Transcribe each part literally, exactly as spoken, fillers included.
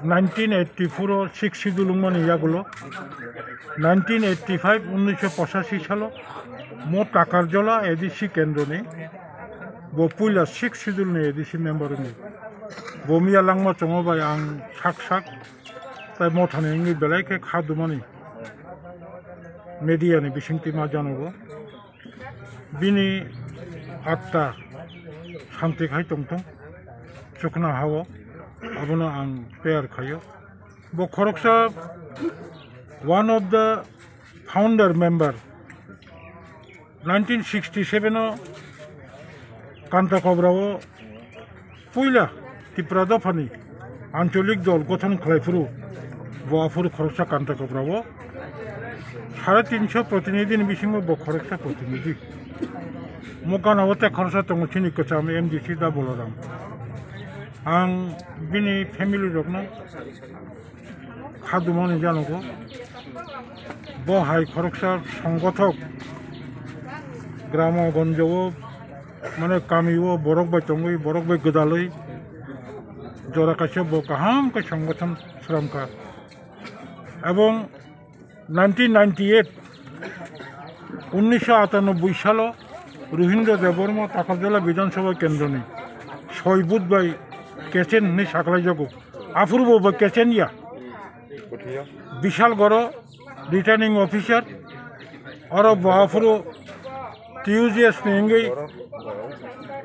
Nineteen eighty-four o sixth schedule wngmani yagulo, nineteen eighty-five, unnisho pochashi salo mo Takarjola A D C kendroni bo puila sixth schedule ni A D C member wngwi. Bo miya langma chongo bai ang sak sak tai mothani wngwi belai khe kha dumani media ni bisingtwi ma janogo. Bini atta santi khai tongthung, chukna hao, abono ang prayer khaio. Bo khoroksa one of the founder member, nineteen sixty-seven o Kanta Kobra o puila Tipra dophani ancholik dol gothon khlai phuru bo aphuru khoroksa Kanta Kobra o sare tinso protinidhi ni bisingo bo khoroksa protinidhi. Mo gana o tei khoroksa tongo chini kwcham M D C da Boloram. Ang bini family rokno kha dumani janogo. Bo hai khoroksa songothok gramo gonjo o, mane kami o borok bai tongwi, borok bai gwdalwi jora kaisa bo kaham khe songothon sramkha. Ebong nineteen ninety-eight, unnisho atanoboi salo Ruhindra Debbarma Takarjala Bidhan Sabha kendroni soi booth bai kechen hinwi saklaijago. Aphuru bo bo kechen ya. Bishal Goro, returning officer, oro bo aphuru T U G S ni wngwi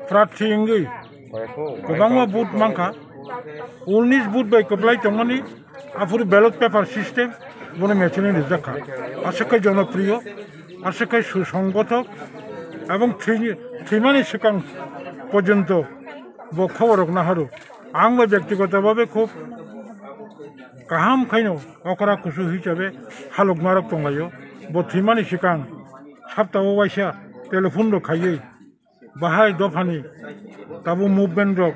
prarthi wngwi kwbangma booth mankha. Unnish booth bai kwplai tongmani, aphuru ballot paper system bono machine rijak kha. Aswk khe jonopriyo, aswk khe susonggothok, ebong thwi-, thwimani swkang porjonto bo khobor rok naharo. Ang bai byaktigoto bhabe khub kaham khaino okra kusu hisabe halok narok tonglaio. Bo thwimani swkang saptao waisa telephone rok khaiwi bahai dophani tabuk movement rok,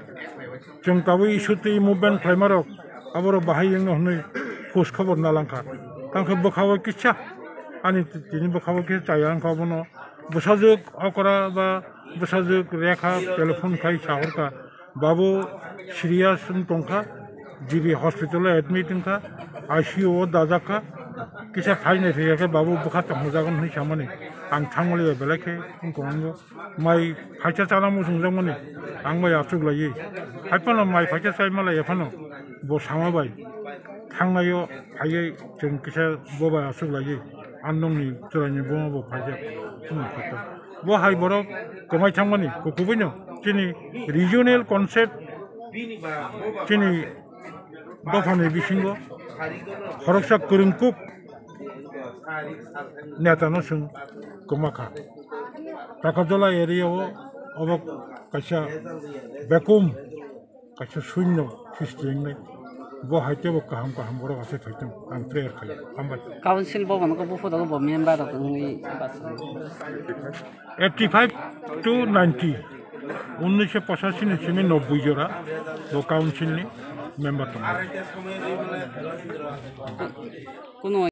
chwng tabuk issue twi movement khlaima rok, aborok bahai wngno hwnwi khus khobor nalangkha. Tangkhe bwkhao kisa ani tini bwkhao kisa chaya wngkha, abono bwsajwk okra ba bwsajwk Rekha telephone khai sahorkha, "Babu serious wng tongkha, G B hospital o admit wngkha, I C U o dajakha, kisa phainai phiyakhe babu bwkha tongmani jagan hinwi samani ang thangmani belai khe wng tongo, mai phaisa chana muchungjakmani ang bai achuk laiwi, hai phano mai phaisa chai malaiya phano bo sama bai thangnaio phaiwi chwng kisa bo bai achuk laiwi ang nokni chwraini buma bo phaijak wngkha." Bo hai borok kwmai thangmani kukubuino chini regional concept chini dophani bisingo khoroksa kwrwngkuk netano chwng kwmakha. Takarjola area o obo kaisa bekum kaisa suinno history wngnai. Bo hai teibo kaham kaham borok asai phaitong, ang prayer khaio. Hambai. Council bo bono khe buphuru bo member rok wngwi basa. Eighty-five to ninety, unnisho pochashi ni simi nobboi jora bo council ni member tongo. Kuno